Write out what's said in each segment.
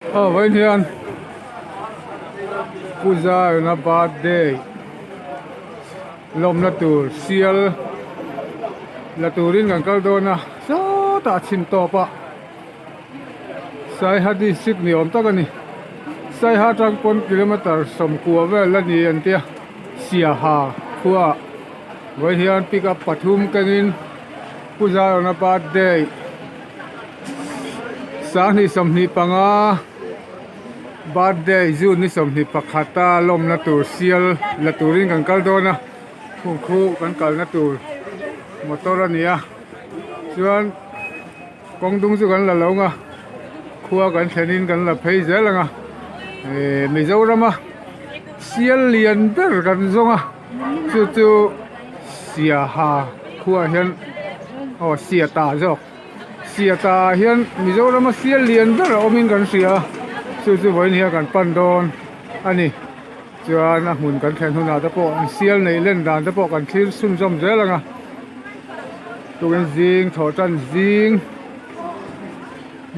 Aw vawiin hian Pu Zion-a birthday lawmna tur sial la turin kan kal dawn a sawtah chhim tawp a Saiha district ni awm tak a ni Saiha atang pawn kilometer sawmkua vel a ni an tia Siaha khua ah vawiin hian pick up pathum kengin Pu Zion-a birthday. 2025 birthday June ni 21 a lawmna tur sial la turin kan kal dawn a khung khu kan kalna tur motor a ni a chuan kawng dung chu kan la lo ang a khua kan thlenin kan la phei zel ang a ehh Mizoram a sial lian ber kan zawng a chu chu Siaha khuaah hian aw Siata zawk. Siata ah hian Mizorama sial lian ber a awmin kan hria a, chu chu vawiin hian kan pan dawn a ni. Chuan a hmun kan thlen hunah te pawh an sial neih len dan te pawh kan thlir chhunzawm zel ang a. Tukin zing thawh tan zing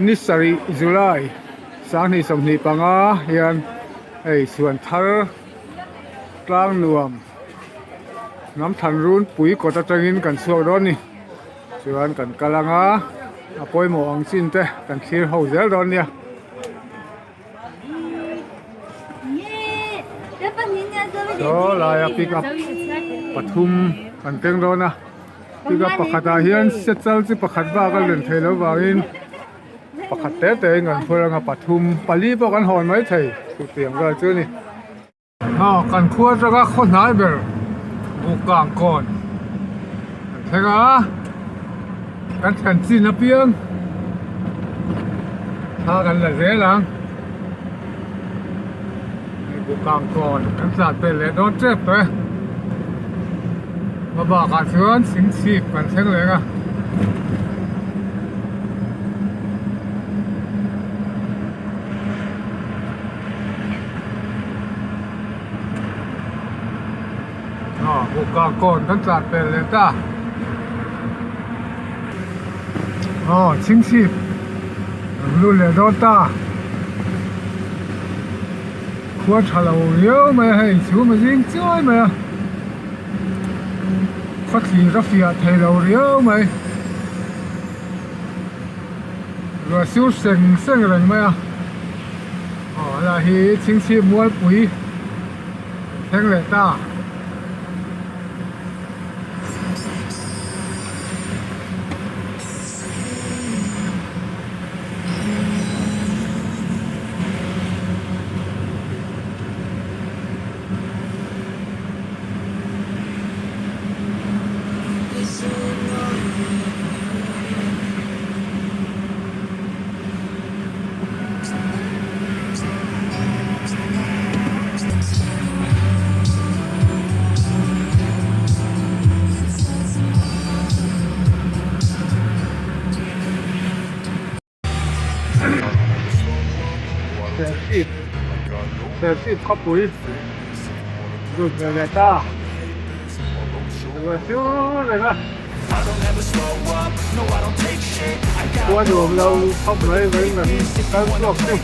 ni sarih July 2025 hian hei chhuan thar tlang nuam hnam than runpui kawt atangin kan chhuak dawn a ni. Chuan kan kal ang a, a pawimawh ang chin te kan thlir ho zel dawn nia. Saw laia pick up pathum kan keng dawn a, pick up pakhatah hian sechal chi pakhat bak a len theih loh vangin pakhat te te in kan phur ang a, pathum pali pawh kan hawn mai thei chutiang vel chu a ni. Aw kan khua atanga khaw hnai ber bukang kawn kan thleng a kan thlen chin apiang thla kan la zel ang hei bukang kawn kan tlan pel leh dawn tep tawh e hma bakah chuan thingchhip kan thleng leh ang a. Aw bukah kawn kan tlan pel leh ta aw chhingchhip an lut leh dawn ta khua tha lo riau mai a hei chhum a zing chiai mai a khawthlir a fiah thei lo riau mai. Ruah sur seng seng reng mai a aw helai hi chhingchhip mualpui thleng leh ta. Serchhip Serchhip khawpui lut ve leh ta ruah sur reng a khua nuam lo khawp mai mai kan kal chhuak chu.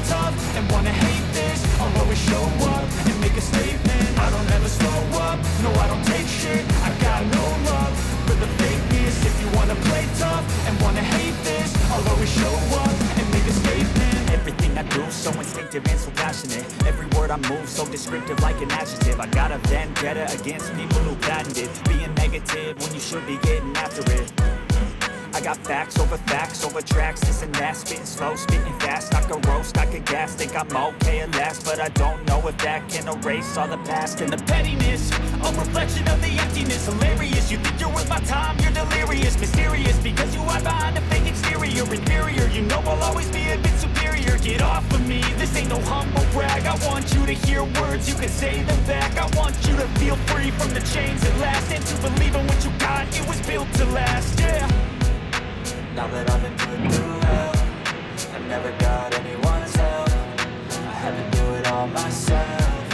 Everything I do so instinctive and so passionate. Every word I move so descriptive like an adjective. I got a vendetta against people who patented being negative when you should be getting after it. I got facts over facts over tracks, this and that, spitting slow, spitting fast. I could roast, I could gas, think I'm okay at last, but I don't know if that can erase all the past and the pettiness, a reflection of the emptiness. Hilarious, you think you're worth my time, you're delirious, mysterious, because you hide behind a fake exterior, inferior. You know I'll always be a bit superior. Get off of me, this ain't no humble brag. I want you to hear words, you can say them back. I want you to feel free from the chains at last, and to believe in what you got, it was built to last, yeah. Now that I've been put through hell, I never got anyone's help. I had to do it all myself.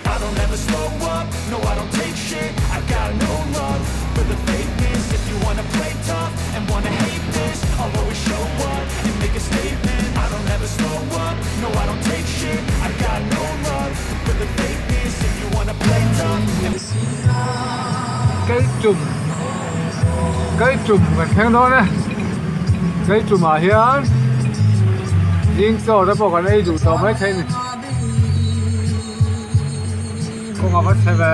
I don't ever slow up, no I don't take shit. I got no love for the fakeness. If you wanna play tough and wanna hate this, I'll always show up and make a statement. I don't ever Keitum Keitum kan thleng dawn e Keitumah hian zing chaw te pawh kan ei duh tawh maithei a ni kawng a va chhe ve.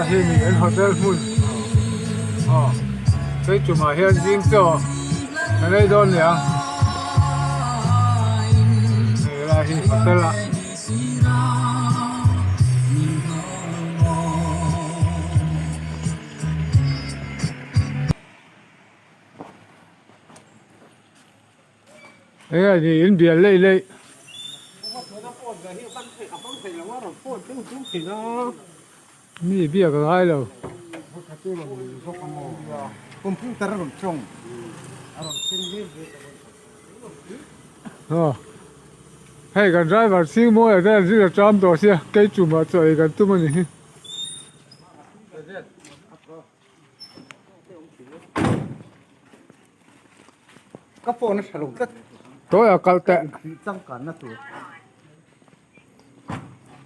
Hei hi an hotel hmun aw hei tumah hian zing chaw kan ei dawn nia hei lai hi hotel ah. Enge ni in bial leih leih. Mi biak a ngai lo. Hei kan driver chhing mawi ah te an zir a ṭam tawh sia kei chumah chaw ei kan tum a ni hi. Ka phone a tha lo tlat. Tawi a kal teh. Changkanna tur.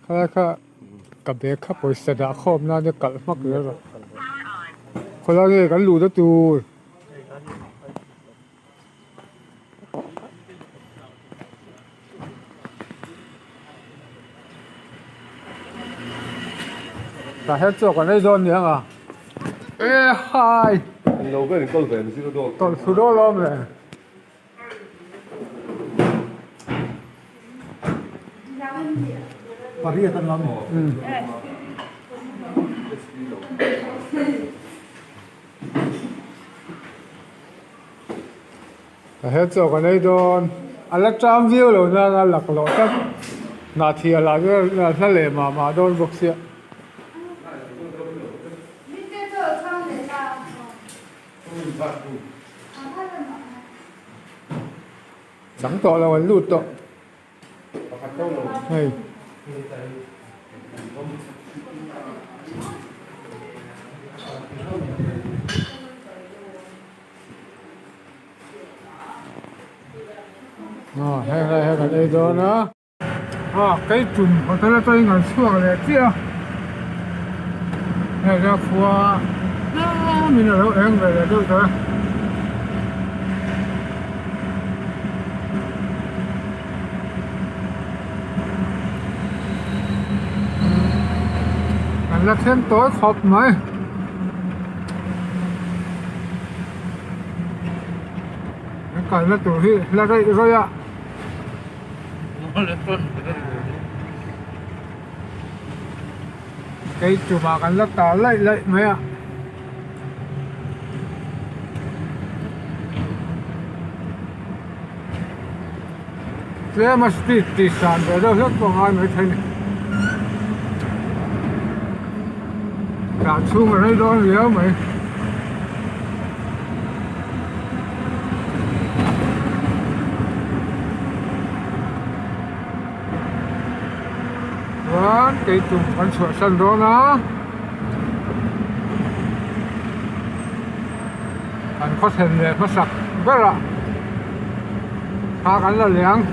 Khalai kha ka bag kha pawisa dah khawm nan a kalh hmak zel a. Khawlai nge kan luh na tur. Tah hian chaw kan ei dawn ni ang a e hai tawlh thlu dawn alawm le. Pariat an awm. Ka he chaw kan ei dawn a la ṭam viau lo nana laklawh tak hnahthih lah chu a hla leh mah mah dawn bawk sia. Chang tawh lo an lut tawh hei. Aw heng lai hian kan ei dawn a. Aw kei tum hotel atangin kan chhuak leh chiah a hei hian khua tlemin a lo eng ve leh deuh tawh a. Kan la thleng tawi khawp mai. Kan kalna tur hi la raih raih a. Kei tumah kan la tar laih laih mai a. Tlema speed tih san ve deuh hlek pawh a ngai maithei a ni. Tah chhung a rei dawn riau mai. Chuan kei tum kan chhuahsan dawn a. Kan khaw thlen leh hmasak berah thla kan la leh ang.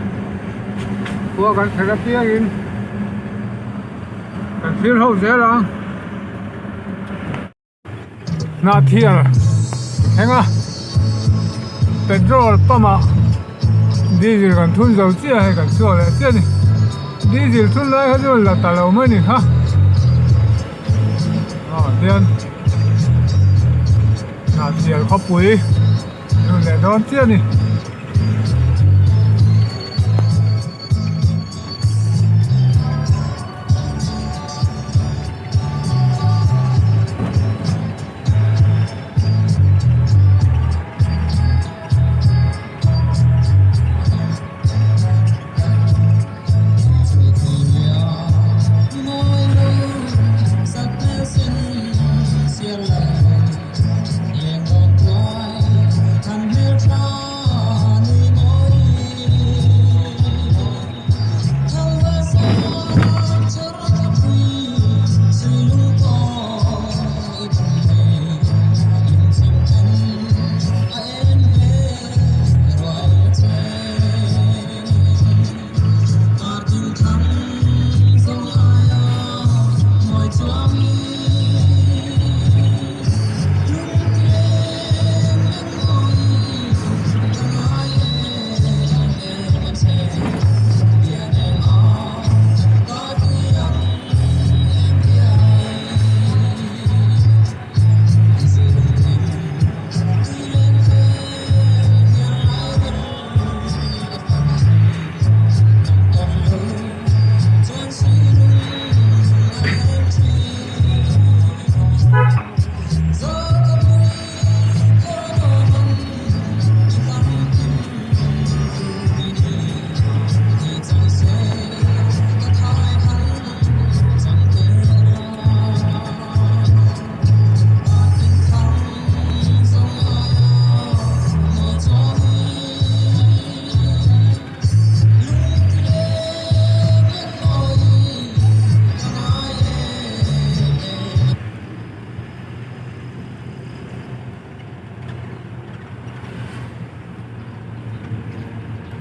Khua kan thlen apiangin kan thlir ho zel ang. Hnah thiar thleng a. Petrol pump ah diesel kan thun zo chiah hei kan chhuak leh chiah a ni diesel thun lai kha chu la ta lo mai a ni kha aw tian hnahchial khawpui lut leh dawn chiah a ni.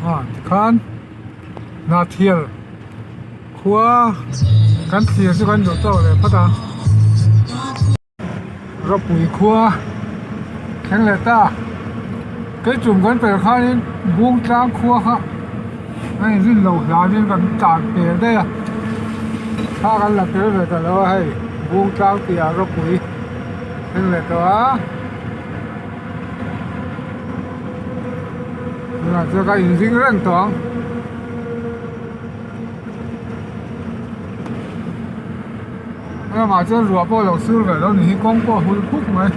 Ah tikhan Hnathial khua kan thlir chu kan duh tawk leh phawt a ropui khua thleng leh ta kei tum kan pel khanin bung tlang khua kha a inrin loh hlanin kan tlan pel daih a thla kan la tel ve ta lo a hei bung tlang tih ah ropui thleng leh tawh a. Tunah chuan ka inzing reng tawh ang. Ramah chuan ruah pawh a lo sur ve lo ni hi kawng pawh a hul khuk mai.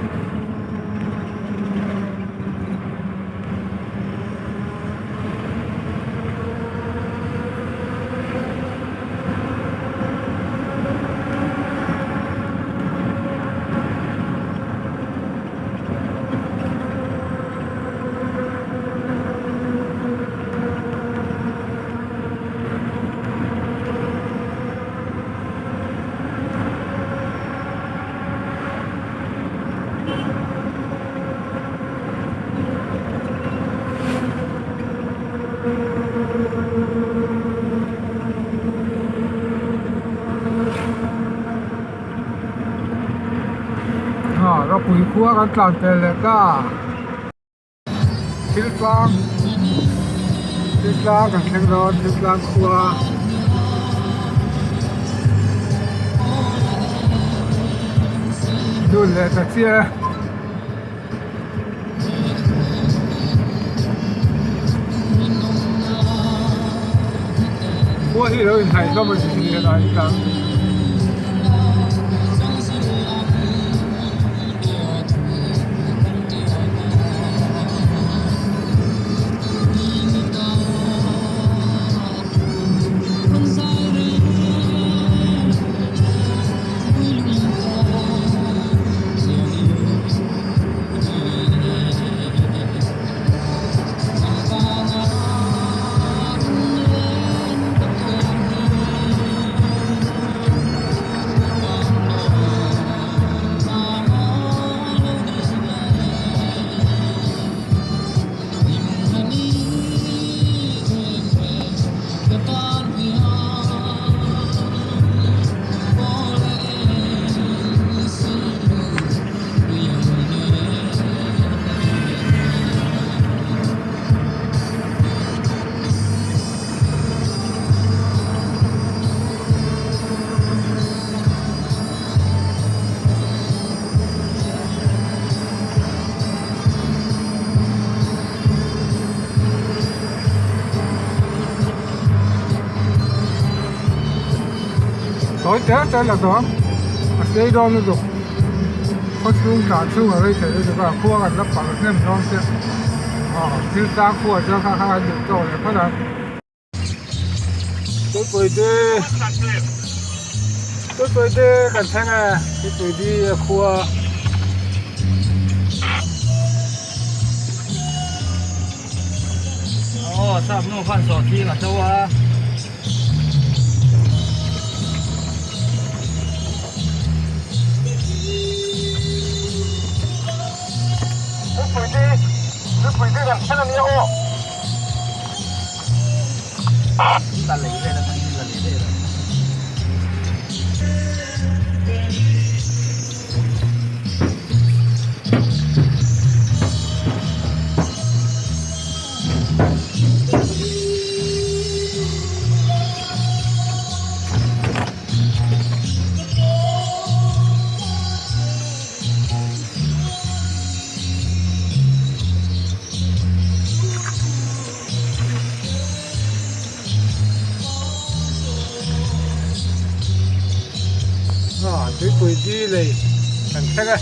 Ropui khua kan tlan pel leh ta thil tlang thil tlang kan thleng dawn thil tlang khua. Dun leh ta chiah e. Khua hi lo inhnaih hlawm a ni tih hi a inchang. Tawi te te la tawh ang a sei dawn lutuk khaw chhung tah chhung a rei thei lutuk a khua kan la palh hnem dawn chiah aw thil tlang khuah chuan kha kha kan duh tawk leh phawt ang. Tuipui di Tuipui di kan thleng e Tuipui di a khua. Aw sap nu khan sawh thing a to a. Tuipui di Tuipui di kan thleng a nia aw. Ah tuipui di lei kan thleng e.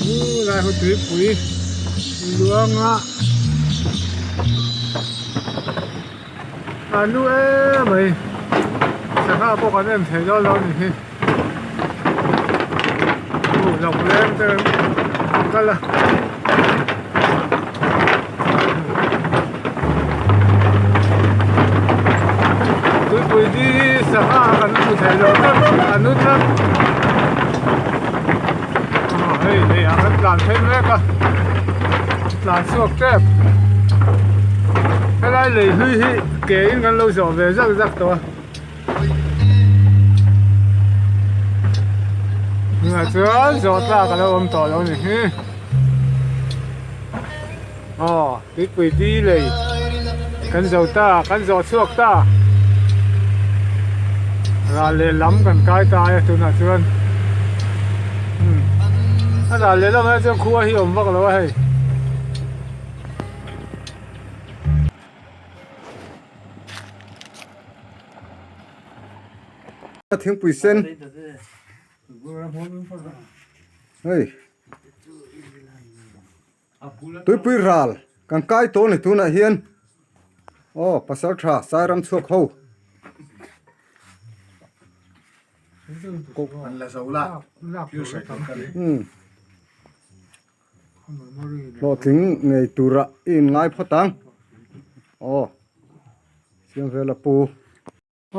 U lai ho tuipui luanga a nu em mai sangha pawh kan en thei dawn lo a ni hi. U lawng leng te an kal a. Tuipui di sangha kan hmu thei lo tlat a nu tlat. Aw hei hei ah kan tlan phei mek a tlan chhuak tep. Helai lei hlui hi ke in kan lo zawh ve zak zak tawh a. Tunah chuan zawh tlak a lo awm tawh lo ni hi. Aw tuipui di lei kan zo ta kan zawh chhuak ta ral leh lam kan kai ta a tunah chuan umm a ral leh lamah chuan khua hi a awm vak lo a hei. Thingpui sen hei tuipui ral kan kai tawh a ni tunah hian aw pasal tha sairam chhuak ho umm hlawhtling ngei tura i inngai phawt ang aw siamvela pu.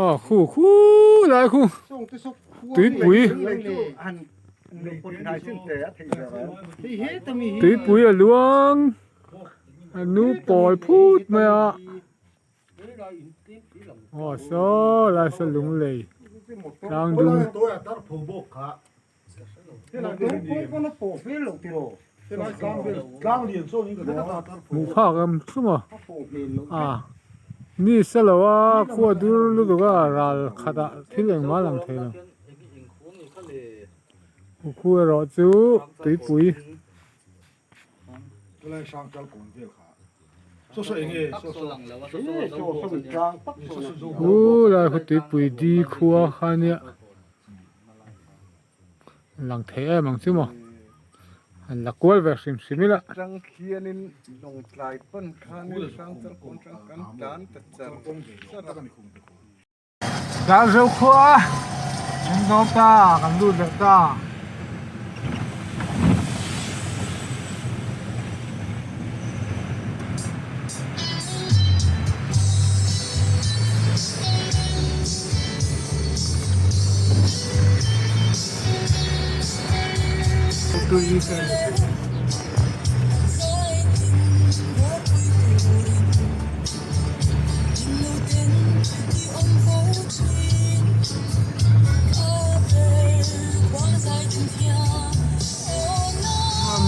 Aw khu khu lai khu tuipui tuipui a luang a nu pawl phut mai a aw saw lai saw lunglei tlang dung. Hmuh phak em thum a a ni se lo a khua dur lutuk a ral khat ah thil engmah a lang thei lo khu erawh chu tuipui. U lai khaw tuipui di khua kha ania lang thei em ang chu maw han la kual ve hrim hrim ila. Darzo khua kan dawm ta kan lut leh ta.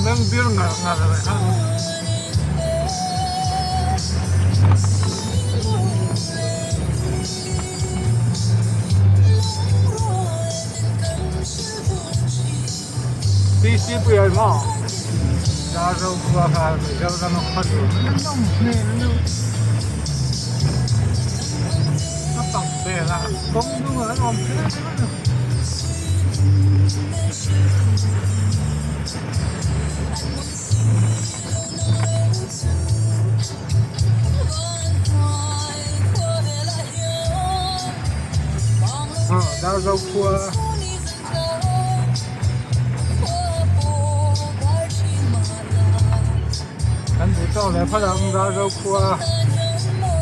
Meng bir ngar ngar reng a. Tc pui ai maw? Darzo khua kha Mizoram a khaw tur a nawm hmel luh a pang vel a kawng dung an awm kher a ni. Aw Darzo khua. Kan duh tawk leh phawt ang Darzo khua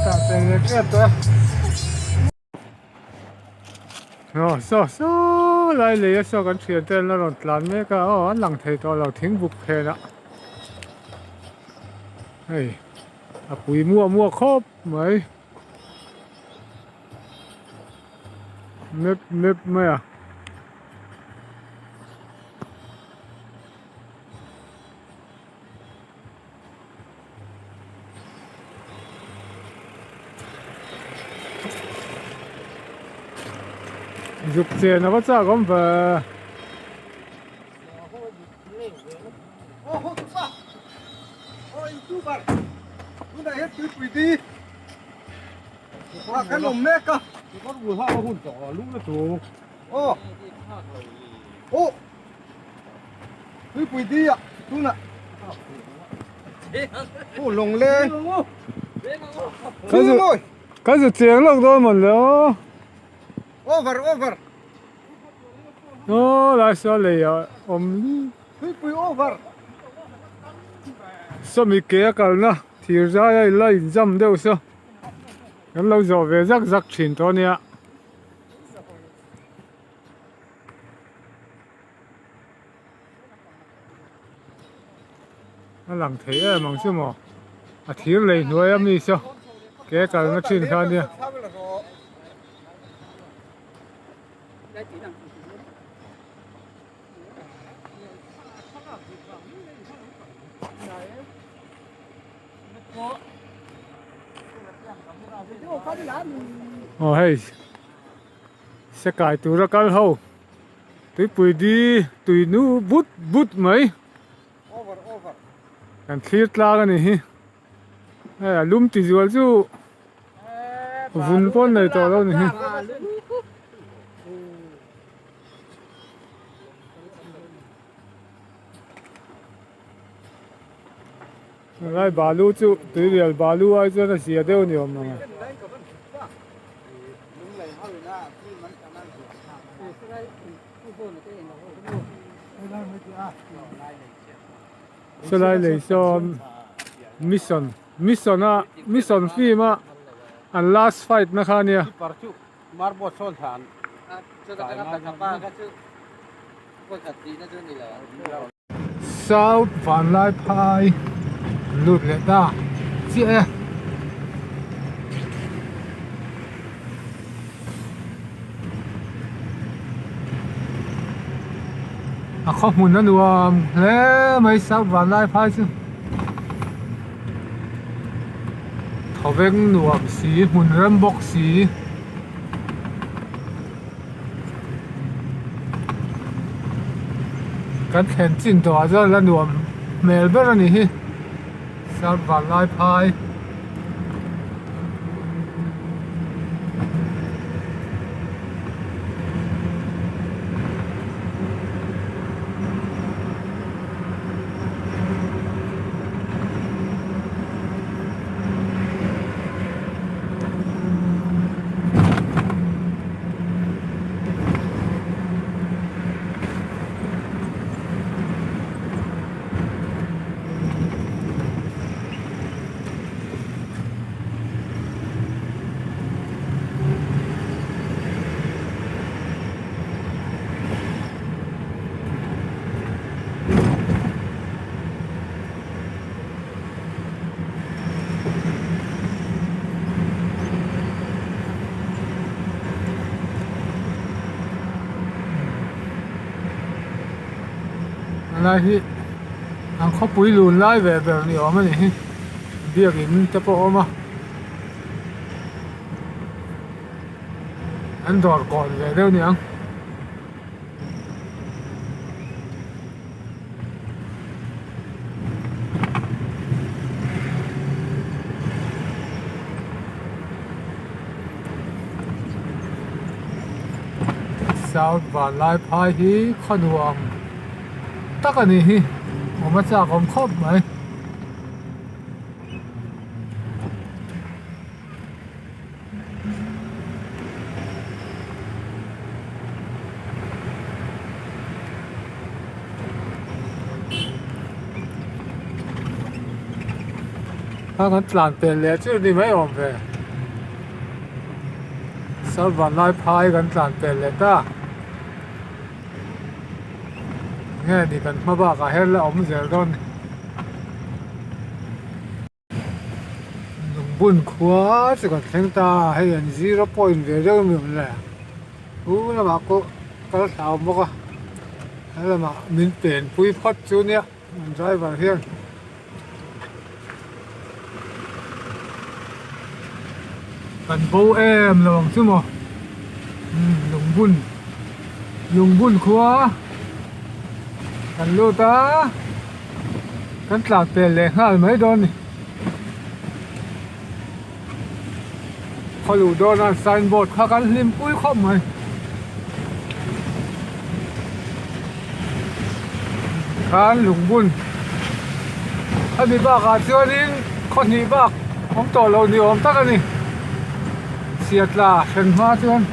tah tel leh tep tawh e. Aw saw saw lai lei a saw kan thian te an la rawn tlan mek a aw an lang thei tawh lo thing buk phen ah hei a pui muah muah khawp mai. Map map mai a. Zuk chen a va chak awm ve. Kan awm mek a. Aw. Aw. Tuipui di ah tunah Aw lawngleng. Ka zu cheng lawk dawn mawn le aw. Over over. Aw lai saw lei ah awm. Tuipui over. Sawmi ke a kalna thir zai a ila inzam deuh saw. Kan lo zawh ve zak zak thin tawh ania. A lang thei em ang chu maw a thir lei hnuai a mi saw ke kalna thin kha ania. Aw hei se kai tura kal ho tuipui di tui nu but but mai kan thlir tlang a ni hi hei a lum ti zual chu vun pawh an nei tawh lo a ni hi. Helai balu chu tuirial balu ai chuan a zia deuh ni awm ang a. Helai lei sawn mission mission a mission film a an last fight na kha ania. South Vanlaiphai lut leh ta chiah e. A khaw hmun a nuam hle mai South Vanlaiphai chu. Thawveng nuam si hmun rem bawk si. Kan thlen chin tawh ah chuan la nuam hmel ber a ni hi South Vanlaiphai. Helai hi an khawpui lun lai ve ber ni awm a ni hi biakin te pawh a awm a an dawr kawn ve deuh ni ang. South Vanlaiphai hi khaw nuam tak a nih hi awm a chak awm khawp mai. A kan tlan pel leh chu ni mai awm ve South Vanlaiphai kan tlan pel leh ta nge ni kan hma bakah hian la awm zel dawn a ni. Lungbun khua chu kan thleng ta a hei an zero point ve deuh ami awm le u lamah pawh kal thla a awm bawk a he lamah min pen pui phawt chu nia an driver hian. Kan bo em lo ang chu maw umm lungbun lungbun khua kan lut a. Kan tlan pel leh nghal mai dawn a ni. Khaw luh dawn a sign board kha kan hlim pui khawp mai. Khan lungbun a ni bakah chuanin khaw hnih bak awm tawh loh ni awm tak a ni. Siatla hren hma chuan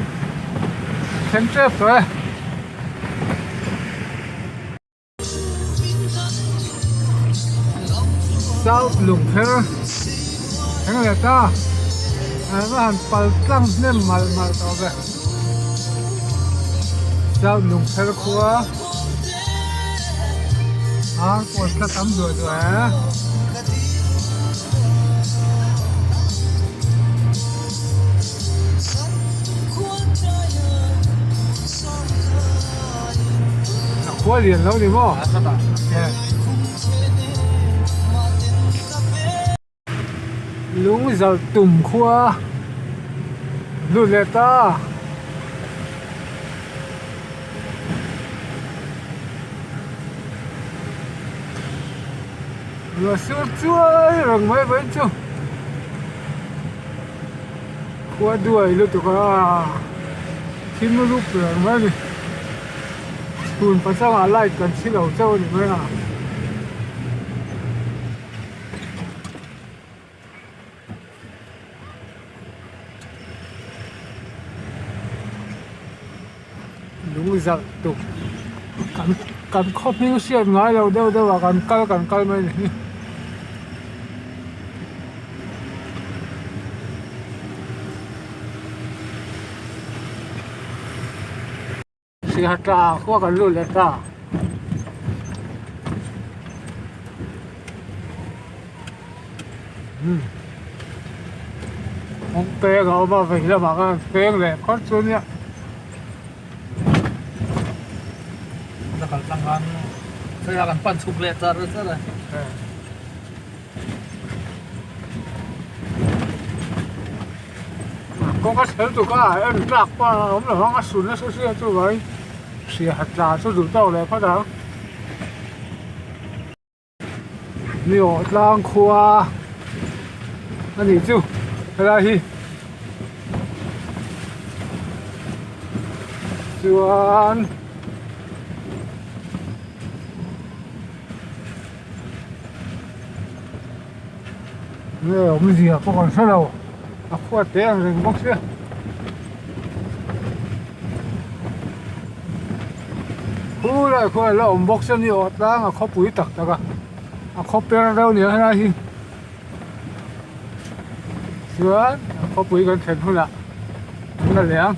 thleng tep tawh e. South Lungpher eng leh ta a va han pal tlang hnem malh malh tawh ve South Lungpher khua a kawn tla tam duah duah e. A khua lian lo ni maw? Lung zalh tum khua lut leh ta. Ruah sur chuai reng mai mai chu khua duai lutuk a thim rup reng mai a ni. Chhun pachangah light kan chhi lo chauh a ni mai a. Lung zalh tuk kan kan khaw hming hriat ngai lo deuh deuh ah kan kal kan kal mai a ni hi. Singha tla khua kan lut leh ta. Kawng peng a awm a vei lamah khan peng leh phawt chu nia. Kal tlang khan phei a kan pan chhuk leh char char a. Kawng a chhel tuk a en tlak pawh a awm lo ang a sun nasa sia chuvangin hria tla chu duh tawk leh phawt ang. Ni awh tlang khua a nih chu helai hi chuan. Nge awmzia pawh kan hre lo a khua te ang reng bawk sia khu lai khuan a la awm bawk sia ni awh tlang a khawpui tak tak a a khaw per deuh nia helai hi chuan a khawpui kan thlen hunah an la leh ang.